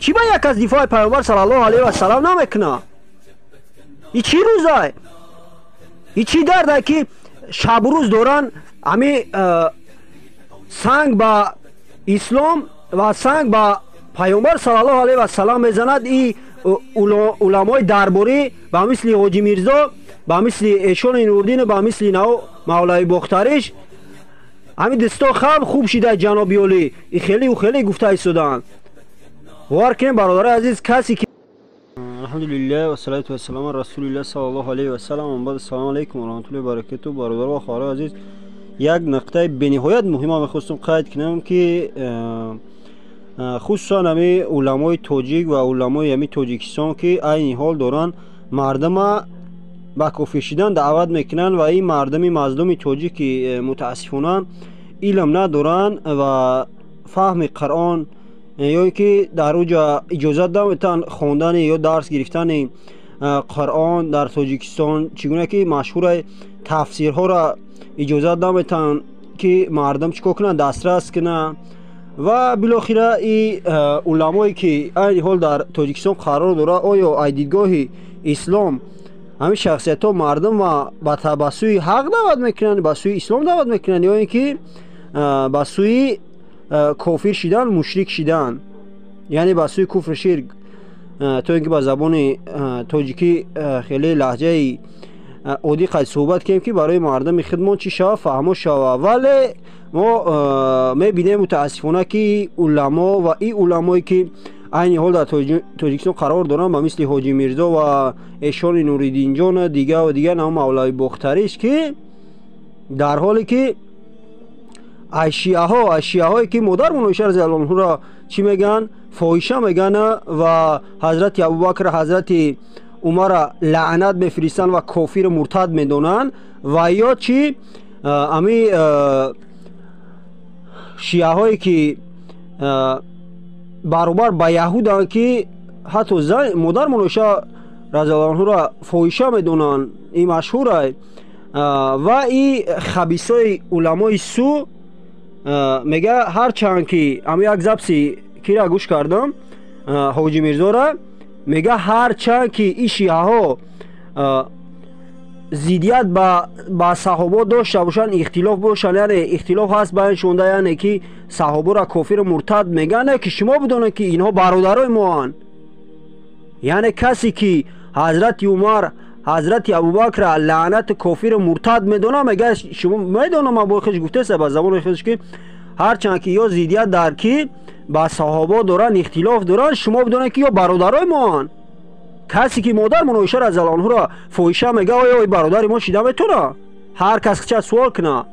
Чӣ ба як аз дифои пайғамбар саллаллоҳу алайҳи васаллам намекуна? И чӣ рӯзай? И чӣ дардай, ки шабу рӯз доранд ҳами санг ба ислом ва санг ба пайғамбар саллаллоҳу алайҳи васаллам мезанад? И уламои дарборӣ ба мисли Ҳоҷи Мирзо, ба мисли Эшони Нурдину, ба мисли нав Мавлави Бохтариш, ҳамин дисто хаб хуб шида, ҷаноби олӣ, и хеле у хеле гуфта истодаанд. Бовар кунем, бародари азиз, касе ки Алҳамдулиллаҳ вассалату вассаламу ала расулиллаҳ саллаллоҳу алайҳи васаллам. Баъд ассалому алайкум ва раҳматуллоҳи ва баракатуҳ. Бародару ва хоҳарони азиз, як нуқтаи бениҳоят муҳима мехостум қайд кунам, ки хусусан ҳами уламои тоҷик ва уламои ҳами Тоҷикистон, ки айни ҳол доранд мардума ба кофир шидан даъват мекунанд, ва ин мардуми мазлуми тоҷик, ки мутаассифона илм надоранд ва фаҳми Қуръон ё ин ки дар уҷа иҷозат наметаҳанд хондани ё дарс гирифтани Қуръон дар Тоҷикистон, чӣ гуна ки машҳура, тафсирҳоро иҷозат наметаҳанд, ки мардум чӣ кор кунанд, дастрас кунанд. Ва билохира и уламое, ки айни ҳол дар Тоҷикистон қарор дорад, оё ай дидгоҳи ислом ҳамин шахсиятҳо мардумма ба сӯи ҳақ даъват мекунанд, ба сӯи ислом даъват мекунанд, ё ин ки ба сӯи кофир шидан, мушрик шидан, яъне ба сӯи куфру ширк? То ин ки ба забони тоҷикӣ хеле лаҳҷаи оддӣ қайд суҳбат кунем, ки барои мардуми худмон чӣ шава, фаҳмо шава. Вале мо мебинем, мутаассифона, ки уламо ва и уламое, ки айни ҳол дар Тоҷикистон қарор доранд, ба мисли Ҳоҷи Мирзо ва Эшони Нуриддинҷон, дигар ва дигар нам Мавлави Бохтариш, ки дар ҳоле ки ай шиаҳо, ай шиаҳое, ки модармон Оиша разиаллоҳу анҳуро чӣ мегӯянд, фоҳиша мегӯянд, ва ҳазрати Абубакр, ҳазрати Умара лаънат мефиристанд ва кофиру муртад медонанд, ва ё чӣ ами шиаҳое, ки баробар ба яҳуданд, ки ҳатто модармон Оиша разиаллоҳу анҳуро фоҳиша медонанд, ин машҳурай, ва и хабисои уламои су мега. Ҳарчанд ки ами як записи кира гӯш кардам, Ҳоҷи Мирзора, мега, ҳарчанд ки и шиаҳо зиддият ба саҳобо дошта бошанд, ихтилоф бошанд, яъне ихтилоф ҳаст байншонда, яъне ки саҳоборо кофиру муртад мегӯянд, ки шумо бидонед, ки инҳо бародарои моанд. Яъне касе, ки ҳазрати Умар, ҳазрати Абубакра лаънату кофиру муртад медонад, мега, шумо медонам, ман бо хеш гуфтеса ба забони хеш, ки ҳарчанд ки ё зиддият дар ки ба саҳобо доранд, ихтилоф доранд, шумо бидонед, ки ё бародарои моанд. Касе, ки модармон Оиша разиаллоҳу анҳуро фоҳиша мега, оё и бародари мо шида метавона? Ҳар кас ча суол куна.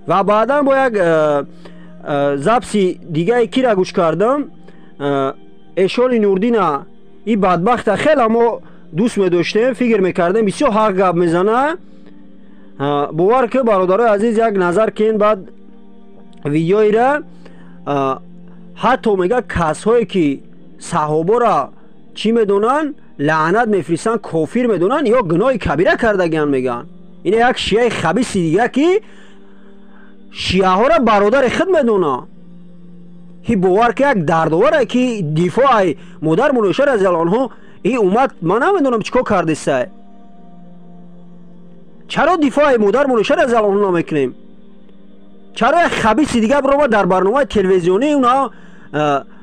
Ва баъдан бо як записи дигаи кира гӯш кардам, Эшони Нурдина. И бадбахта хеле мо дӯст медоштем, фикр мекардем, бисёр ҳақ гап мезана. Бовар ки, бародарои азиз, як назар кунед баъд видеоира. Ҳатто мега, касҳое, ки саҳобора чӣ медонанд, лаънат мефиристанд, кофир медонанд, ё гуноҳи кабира кардагианд, мегӯянд. Ин як шиаи хабиси дига, ки шиаҳоро бародари худ медонад. Ҳи бовар ки, як дардоваре, ки дифоъ модармон Оиша разиаллоҳу анҳу ин уммат, ман намедонам чӣ кор кардистай. Чаро дифоъи модармон Оиша разиаллоҳу анҳу намекунем? Чаро як хабиси дига биромад дар барномаи телевизионӣ уна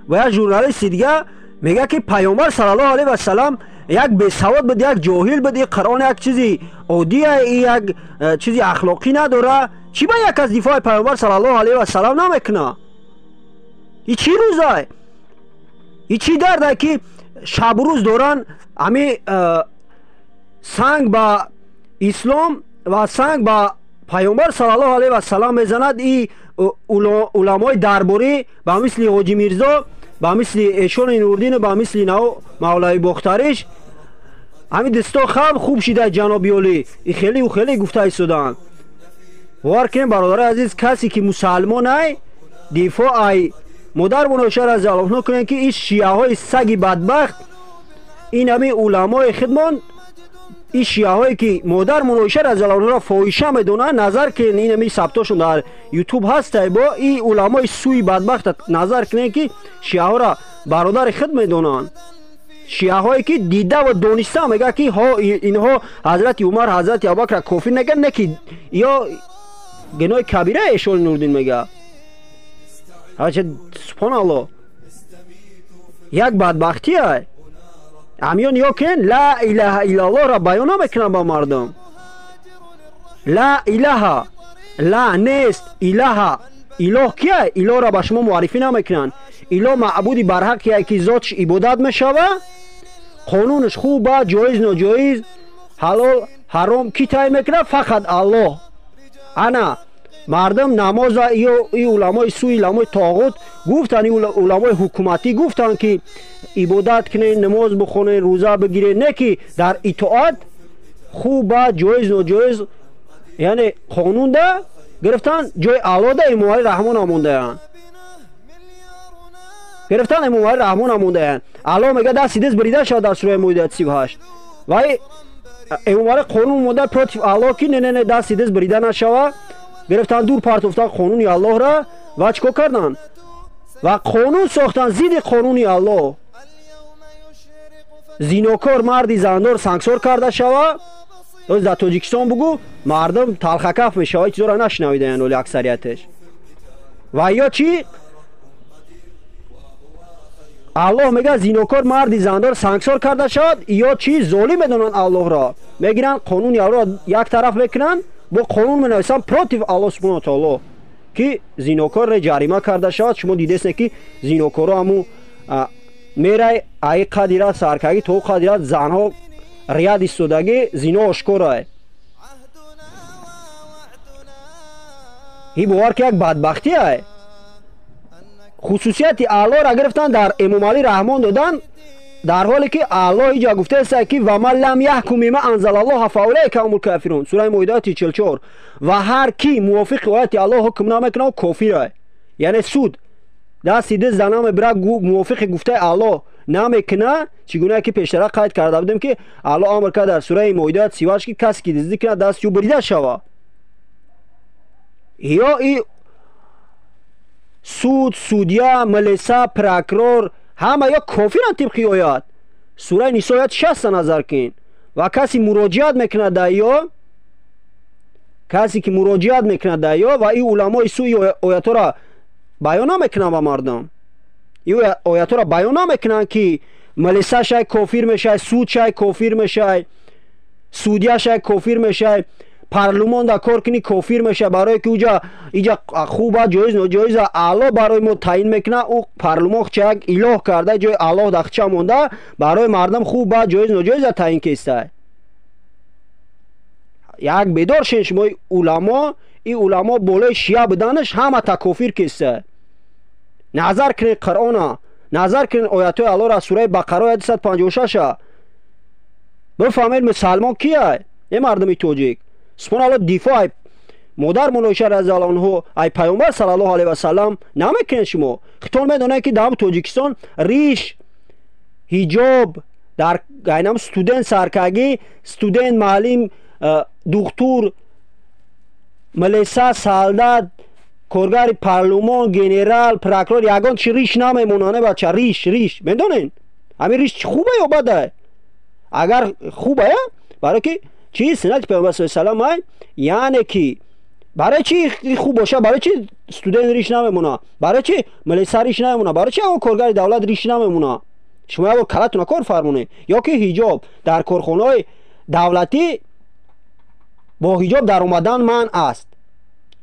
ва як журналисти дига мега, ки Пайғамбар саллаллоҳу алайҳи васалам як бесавод буд, як ҷоҳил буд, и Қуръон як чизи оддия, и як чизи ахлоқӣ надора? Чӣ ба як аз дифои Пайғамбар саллаллоҳу алайҳи васалам намекуна? И чӣ рӯзай? И чӣ дардай, ки шабу рӯз доранд ҳами санг ба ислом ва санг ба Пайғамбар саллаллоҳу алайҳи васалам мезанад? И уламои дарборӣ ба мисли Ҳоҷи Мирзо, ба мисли Эшони Нурдину, ба мисли нав Мавлави Бохтариш, ҳамин дисто хаб хуб шида, ҷаноби олӣ, и хеле у хеле гуфта истодаанд. Бовар кунем, бародари азиз, касе, ки мусалмонай, дифоъ ай модармон Оиша разиаллоҳу анҳу кунем, ки ин шиаҳои саги бадбахт, ин ҳамин уламои худмон. Ин шиаҳое ки модар Муноиша разиаллоҳу анҳоро фоҳиша медонанд, назар кунед, ин ами сабтошон дар ютуб ҳастай, бо ин уламои сӯи бадбахта назар кунед, ки шиаҳоро бародари худ медонанд. Шиаҳое ки дида ва дониста мегӯяд, ки инҳо ҳазрати Умар, ҳазрати Абубакра кофир неган, не ки ё гуноҳи кабира эшоли Нурдин мегӯяд. Субҳоналлоҳ, як бадбахтия. Ҳамиён ё кен ла илаҳа иллаллоҳро баён намекунанд ба мардум. Ла илаҳа, ла нест, илаҳа, илоҳ кия? Илоҳро ба шумо муаррифӣ намекунанд. Илоҳ маъбуди барҳақие, ки зотш ибодат мешава, қонунаш хуба, ҷоиз, ноҷоиз, ҳалол, ҳаром кӣ таъин мекунад? Фақат Аллоҳ. Ана мардум намоза и уламои суи, уламои тоғут гуфтанд, уламои ҳукуматӣ гуфтанд, ки ибодат кунед, намоз бихонед, рӯза бигиред, не ки дар итоат хуба, ҷоиз, ноҷоиз, яъне қонунда гирифтан ҷои Аллоҳ да Эмомалӣ Раҳмон мондаянд, гирифтан Эмомалӣ Раҳмон мондаянд. Аллоҳ мегӯяд, дасти диз бирида шавад дар сураи Моида 38, вай Эмомалӣ қонун монда против Аллоҳ, ки не, не, не, дасти диз бирида нашава. Гирифтан, дур партофтан қонуни Аллоҳра ва чӣ кор карданд? Ва қонун сохтан зидди қонуни Аллоҳ. Зинокор марди зандор сангсор карда шава. Дар Тоҷикистон бугӯ, мардум талхакаф мешава, чизоро нашунавидаянд оли аксариятеш. Ва ё чӣ? Аллоҳ мегӯяд, зинокор марди зандор сангсор карда шавад. Ё чӣ? Золим медонанд Аллоҳро, мегиранд, қонуни Аллоҳро як тараф мекунанд, бо қонун менависанд против Аллоҳ субҳону таоло, ки зинокорре ҷарима карда шавад. Шумо дидесне, ки зинокоро ҳаму мерай, аи қадира саркагӣ то қадира занҳо рияд истодагӣ, зино ошкорае. И бовар ки як бадбахтие. Хусусияти Аллоҳро гирифтан, дар Эмомалӣ Раҳмон додан, дар ҳоле ки Аллоҳ иҷа гуфтааст, ки ва ман лам яҳкум бима анзалаллоҳа фаулайка ҳумул кофирун, сураи Моида 44. Ва ҳар ки мувофиқи ояти Аллоҳ ҳукм намекунад, кофир. Яъне суд дасти дизда намебира, мувофиқи гуфтаи Аллоҳ намекуна. Чӣ гуна ки пештара қайд карда будем, ки Аллоҳ амр кард дар сураи Моида 38, ки касе ки диздӣ кунад, дасти ӯ бирида шава. Ё и суд, судья, милиса, прокурор, ҳама ё кофиранд тибқи оят. Сураи Нисо оят 60 назар кун. Ва касе муроҷиат мекунад дар ё, касе ки муроҷиат мекунад дар ё, ва и уламои сӯи оятҳоро баён намекунанд ба мардум, и оятҳоро баён намекунанд, ки милиса шай кофир мешай, суд шай кофир мешай, судья шай кофир мешай, парлумон да кор кунӣ, кофир меша, барое ки уҷа иҷа хуба, ҷоиз, ноҷоиза Аллоҳ барои мо таъин мекунад. Ӯ парлумон ча як илоҳ карда, ҷои Аллоҳ дахча монда, барои мардум хуба, ҷоиз, ноҷоиза таъин кеста. Як бедор шен шумо уламо. И уламо болои шия буданаш ҳамата кофир кеста. Назар кунед Қуръона, назар кунед оятҳои Аллоҳро, сураи Бақара ояти 156. Бифаҳмед, мусалмон кия, е мардуми тоҷик. Субҳоналлоҳ, дифоъ ай модар Муноиша разиаллоҳу анҳу, ай пайғамбар саллаллоҳу алайҳи васаллам намекунед. Шумо хитон медонед, ки дар Тоҷикистон риш, ҳиҷоб дар айнам студент саркагӣ, студент, маълим, духтур, милиса, солдат, коргари парлумон, генерал, прокурор ягон чи риш намемонанд. Бача, риш, риш медонед, ҳамин риш хуба ё бада? Агар хубая, барое ки чи суннати пайғамбар саллаллоҳу салам ай. Яъне ки барои чи хуб боша? Барои чи студент риш намемона? Барои чи милиса риш намемона? Барои чи ягон коргари давлат риш намемона? Шумо ягон калатуна кор фармонед. Ё ки ҳиҷоб дар корхонаҳои давлатӣ бо ҳиҷоб даромадан манъ аст.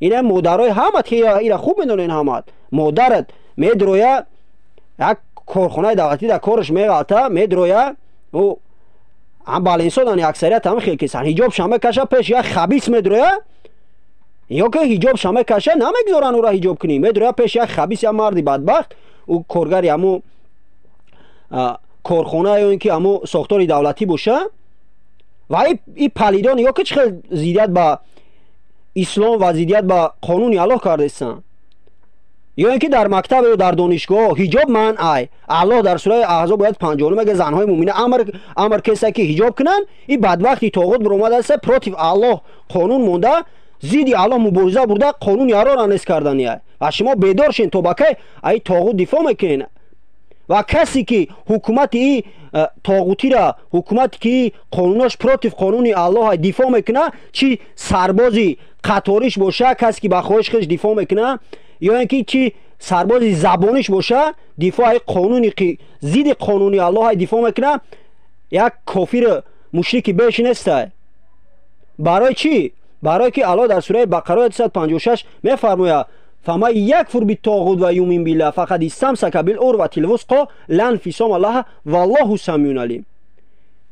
Ина модарои ҳамат ира хуб медонед, ҳамат модарат медроя, як корхонаи давлатӣ дар кораш меғалта, медроя, ӯ ҳам балинсодани аксарият ҳама хел кисан, ҳиҷоб шама каша, пеш як хабис медроя, ё ки ҳиҷоб шама каша, намегузоранд ӯра ҳиҷоб кунӣ, медроя пеш як хабис, як марди бадбахт, ӯ коргари ҳаму корхона ё ин ки ҳаму сохтори давлатӣ боша. Ва и палидон ё ки чӣ хел зиддият ба ислом ва зиддият ба қонуни Аллоҳ кардестанд. Ё ин ки дар мактаб ё дар донишгоҳ ҳиҷоб манъ ай. Аллоҳ дар сураи Аҳзоб ояти 59 мега занҳои мӯмина амр кеса ки ҳиҷоб кунанд. Ин бадбахти тоғут биромадааст, против Аллоҳ қонун монда, зидди Аллоҳ мубориза бурда, қонуни ароро нест кардания. Ва шумо бедор шен, то ба кай ай тоғут дифоъ мекунед? Ва касе ки ҳукумати и тоғутира, ҳукумате ки қонунош против қонуни Аллоҳ дифоъ мекуна, чи сарбози қаториш боша, касе ки ба хоҳиш худаш дифоъ мекуна, ё ин ки чи сарбози забониш боша, дифоъи қонуни ки зидди қонуни Аллоҳ дифоъ мекуна, як кофир мушрики беш нестай. Барои чӣ? Барои ки Аллоҳ дар сураи Бақара ояти 156 мефармояд: фаман якфур биттоғут ва юмин билла фақад истамсака билурватил вусқо ла инфисома лаҳа валлоҳу самиун алим.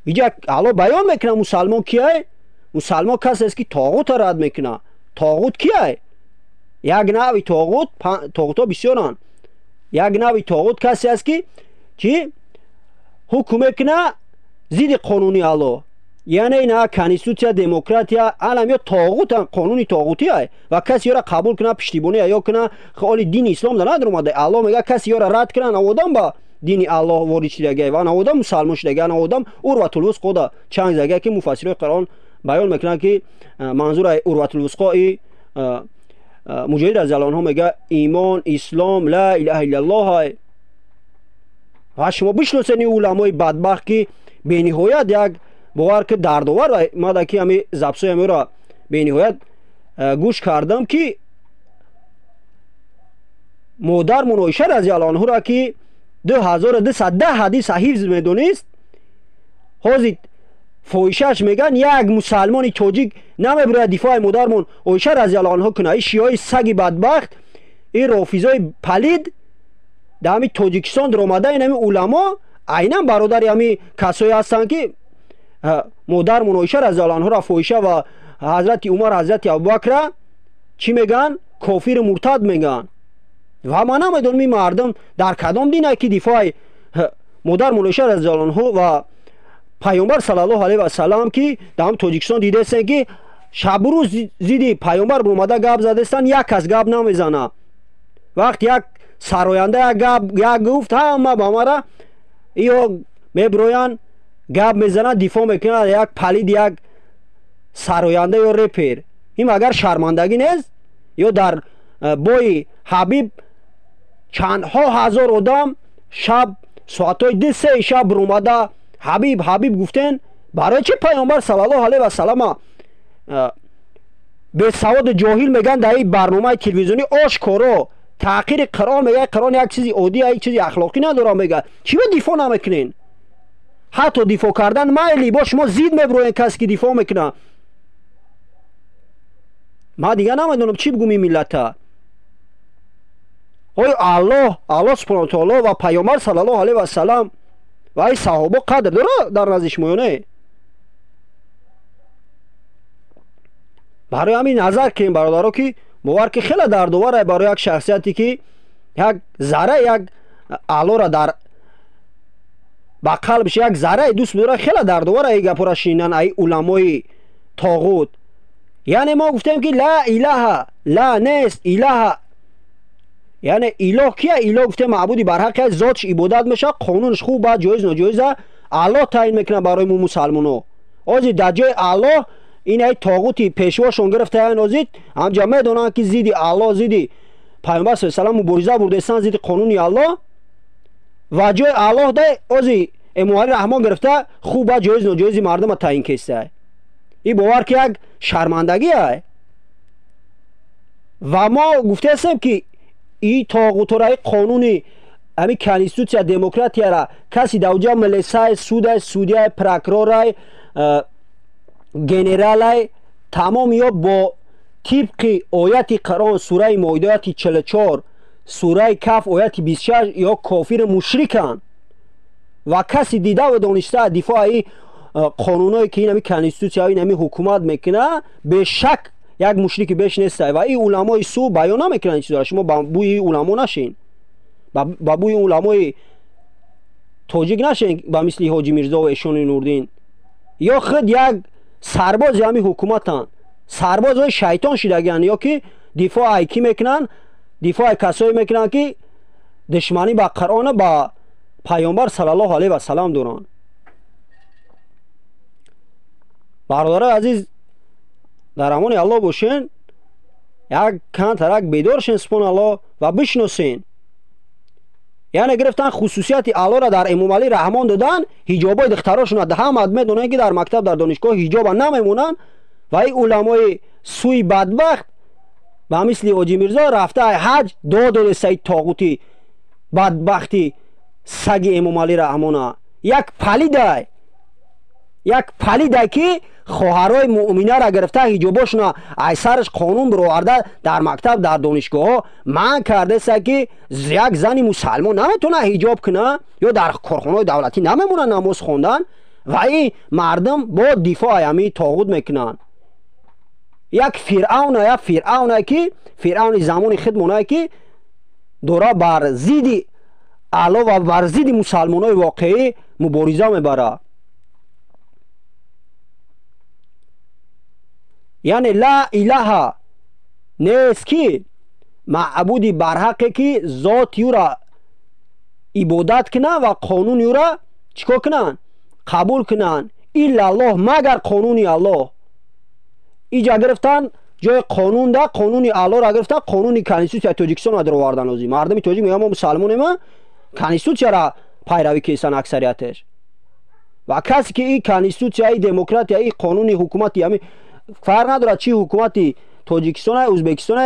Иҷа Аллоҳ баён мекунад мусалмон кияй? Мусалмон касест ки тоғутро рад мекунад. Тоғут кияй? Як нави тоғут, тоғутҳо бисёранд. Як нави тоғут касе аст ки чӣ ҳукм мекунад зидди қонуни Аллоҳ. Яъне ина конститутсия, демократия, алам ё тоғутан, қонуни тоғутӣ ай. Ва касе ёра қабул кунад, пуштибонӣ ё кунад, ҳоли дини ислом дар надромада. Аллоҳ мегӯяд касе ёра рад кунад, на одам ба дини Аллоҳ ворид шудагай ва на одам мусалмон шудагай, на одам урватул вусқо да чанг задагай, ки муфассирои Қуръон баён мекунанд ки манзур урватул вусқо и муҷоҳид разияллоҳу анҳу мегӯяд имон, ислом, ла илаҳа иллаллоҳ ай. Ва шумо бишносед ин уламои бадбахт ки бениҳоят як бовар ки дардовар мада ки ҳами запсои ҳамиро бениҳоят гӯш кардам ки модармон Оиша разияллоҳу анҳуро ки 2210 ҳадиса ҳифз медонист, ҳозир фоҳишааш мегӯянд як мусалмони тоҷик намебирояд дифои модармон Оиша разияллоҳу анҳу кунад. Ин шиёи саги бадбахт, ин рофизои палид дар ҳами Тоҷикистон даромада, ин ҳами уламо айнан бародари ҳами касое ҳастанд ки модармон Оиша разияллоҳу анҳуро фоҳиша ва ҳазрати Умар, ҳазрати Абубакра чӣ мегӯянд? Кофиру муртад мегӯянд. Ва ман намедонам ин мардум дар кадом дин ки дифои модармон Оиша разияллоҳу анҳу ва пайғамбар саллаллоҳу алайҳи васаллам ки дар Тоҷикистон дидестен ки шабу рӯз зидди пайғамбар омада гап задестан, як кас гап намезана. Вақт як сароянда як гап як гуфт, ҳама ба мара ё мебироянд, гап мезананд, дифоъ мекунанд як палид, як сароянда ё репер. Ин агар шармандагӣ нест? Ё дар бои Ҳабиб чандҳо ҳазор одам шаб соатҳои 2-3 шаб баромада Ҳабиб Ҳабиб гуфтен. Барои чӣ пайғамбар саллаллоҳу алайҳи васаллама бесаводу ҷоҳил мегӯянд дар ин барномаи телевизионӣ ошкоро таъқири Қуръон мегӯяд? Қуръон як чизи оддӣ, як чизи ахлоқӣ надорад мегӯяд. Чӣ ба дифоъ намекунен? Ҳатто дифоъ кардан майли, бо шумо зид мебироен касе ки дифоъ мекунад. Ман дигар намедонам чӣ бигӯм ин миллата. Оё Аллоҳ, Аллоҳ субҳонаҳу таоло ва пайғамбар саллаллоҳу алайҳи васаллам ва ин саҳобо қадр дорад дар назди шумо ё не? Барои ҳамин назар кунем бародаро ки бовар ки хеле дардовар ай барои як шахсияте ки як зарра як Аллоҳро дар ба қалбиш як зарраи дӯст медорад, хеле дардовар ай гапҳоро шунидан ай уламои тоғут. Яъне мо гуфтем ки ла илаҳа, ла нест, илаҳа яъне илоҳ кия? Илоҳ гуфтем маъбуди барҳақе аст, зотш ибодат мешавад, қонунаш хуб бад, ҷоиз ноҷоиза Аллоҳ таъин мекунад барои мо мусалмоно. Ҳозир дар ҷои Аллоҳ ин ай тоғути пешвошон гирифтаянд, ҳозир ҳамҷа медонанд ки зидди Аллоҳ, зидди пайғамбар саллаллоҳу алайҳи васаллам мубориза бурдестанд, зидди қонуни Аллоҳ. Ва ҷои Аллоҳ да ҳозир Эмомалӣ Раҳмон гирифта хуб бад, ҷоиз ноҷоизи мардума таъин кестае. Ин бовар ки як шармандагӣ ай. Ва мо гуфтаестем ки и тоғутора, и қонуни ҳами конститутсия, демократияра каси дар уҷа милисай, судай, судияй, прокурорай, генералай, тамом ё бо тибқи ояти Қуръон сураи Моида ояти 44, сураи Каф ояти 26 ё кофиру мушриканд. Ва каси дидаву дониста дифои қонуное ки инами конститутсия, инами ҳукумат мекунад, бешак як мушрики беш нестай. Ва ин уламои су баён намекунанд ин чизоро. Шумо ба бӯи уламо нашин, ба бӯи уламои тоҷик нашин, ба мисли Ҳоҷи Мирзо ва Эшони Нурдин. Ё худ як сарбози ҳами ҳукуматанд, сарбозҳои шайтон шидагианд, ё ки дифоъ ай кӣ мекунанд? Дифои касое мекунанд, ки душманӣ ба Қуръона, ба Пайғамбар саллаллоҳу алайҳи васалам доранд. Бародарои азиз, дар амони Аллоҳ бошен, як кантарак бедор шен, субҳоналлоҳ, ва бишносен. Яъне гирифтан хусусияти Аллоҳро дар Эмомалӣ Раҳмон додан, ҳиҷобои духтарошона ҳама медонанд, ки дар мактаб, дар донишгоҳ ҳиҷоба намемонанд. Ва ин уламои сӯи бадбахт ба мисли Ҳоҷи Мирзо рафта ҳаҷ дод додеста тоғути бадбахти саги Эмомалӣ Раҳмона. Як палидай, як палидай, ки хоҳарои муъминара гирифта, ҳиҷобошона ай сараш қонун бироварда, дар мактаб, дар донишгоҳҳо манъ кардаеста, ки як зани мусалмон наметавонад ҳиҷоб куна ё дар корхонаҳои давлатӣ намемонад намоз хондан. Ва ин мардум бо дифоъ ҳамин тоғут мекунанд. Як фиръавна, як фиръавна, ки фиръавни замони хидмонае, ки дора бар зидди Алло ва бар зидди мусалмонои воқеӣ мубориза мебарад. Яъне ла илаҳа нест, ки маъбуди барҳақе, ки зоти ӯра ибодат кунанд ва қонуни ӯра чӣ кор кунанд, қабул кунанд, илла Аллоҳ, магар қонуни Аллоҳ. Иҷа гирифтан ҷои қонунда қонуни Аллоҳро гирифтан, қонуни конститутсияи Тоҷикистонро даровардан. Озӣ мардуми тоҷик мегӯяд, мо мусалмонем, конститутсияро пайравӣ кестан аксариятеш. Ва касе ки ин конститутсия, ин демократия, ин қонуни ҳукумати, ҳами фарқ надорад, чи ҳукумати Тоҷикистона, Ӯзбекистона,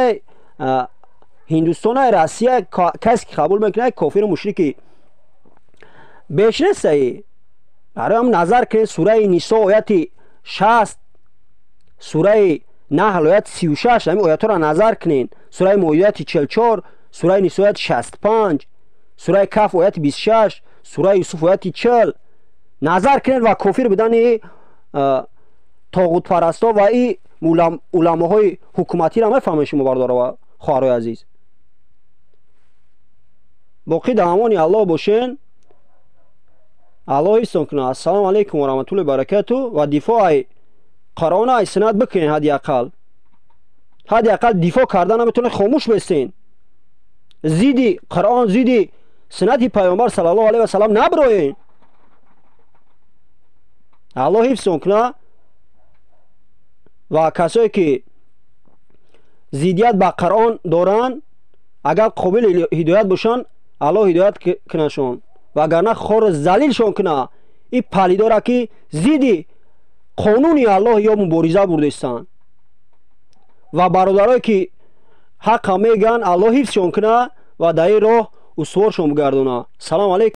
Ҳиндустона, Россия, касе ки қабул мекунад, кофиру мушрики беш нестаи. Барои ҳам назар кунед сураи Нисо ояти 60, сураи Наҳл ояти 36, ҳамин оятҳоро назар кунед, сураи Моида ояти 44, сураи Нисо ояти 65, сураи Каф ояти 26, сураи Юсуф ояти 40 назар кунед ва кофир будани тоғутпарастҳо ва ин уламоҳои ҳукуматиро мефаҳмед шумо, бародаро ва хоҳарои азиз. Боқӣ дар амони Аллоҳ бошен, Аллоҳ ҳифзтон кунад. Ассалому алайкум ва раҳматуллоҳи баракату. Ва дифоъи Қуръона ай суннат бикунед. Ҳадди ақал, ҳадди ақал дифоъ карда наметавонед, хомӯш бестен. Зидди Қуръон, зидди суннати Пайғамбар саллаллоҳу алайҳи васалам набироен. Аллоҳ ҳифзтон кунад. Ва касое ки зиддият ба Қуръон доранд, агар қобили ҳидоят бошанд, Аллоҳ ҳидоят кунашон, вагарна хору залилшон кунад ин палидора, ки зидди қонуни Аллоҳ ё мубориза бурдестанд. Ва бародарое ки ҳаққа мегӯянд, Аллоҳ ҳифзшон кунад ва дар ин роҳ устуворшон бигардонад. Салому алайкум.